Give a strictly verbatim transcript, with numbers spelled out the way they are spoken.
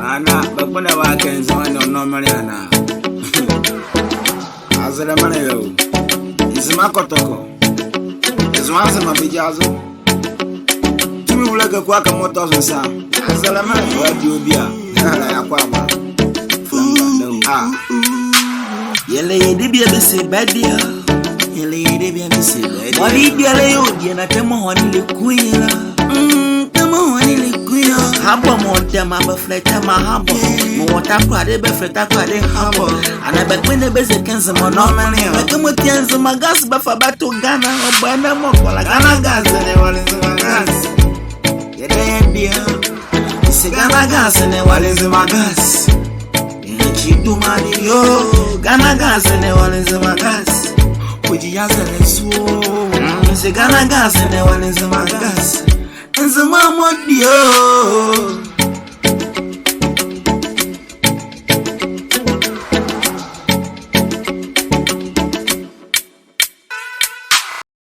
Ana, bɛkpondɛ bɛkɛ Nzema ne ɔnɔ menle anaa? Azɛlɛ menle ye o. Nzema Kɔtɔkɔ. Nzema, Nzema bɛgya zo. Tumi wula kɛ kua kɛ mɔtɔ zo sa. Azɛlɛ menle ye o, adi obi a. Ala ya kwa ba. Ah. Yɛlɛ ye debie bɛse bɛdie. Yɛlɛ ye debie bɛse bɛdie. Ɔdi biala yɛ ɔdie na tɛmɔ hɔne le kunyila. Mm, tɛmɔ hɔne le kunyila. Abɔ mɔ tɛmɔ bɛfɛlɛ tɛmɔ abɔ. Mɔ wɔ Takoradi bɛfɛlɛ Takoradi abɔ. Ana bɛkpondɛ bɛse kɛ Nzema ɔnɔ menle ye o. Bɛkɛ mɔti a Nzema Gas bɛfa bɛto Ghana. Ɔbɔ ɛnɛ mɔ kɔla Ghana Gas ne wale Nzema Gas. Yɛdayɛ bia. Yɛse Ghana Gas ne wale Nzema Gas. Yɛnchi duma ne yo. Ghana Gas ne wale Nzema Gas. Kɔgyi ya zɛlɛ suo. Mm, yɛse Ghana Gas ne wale Nzema Gas. Nzema mɔdi o.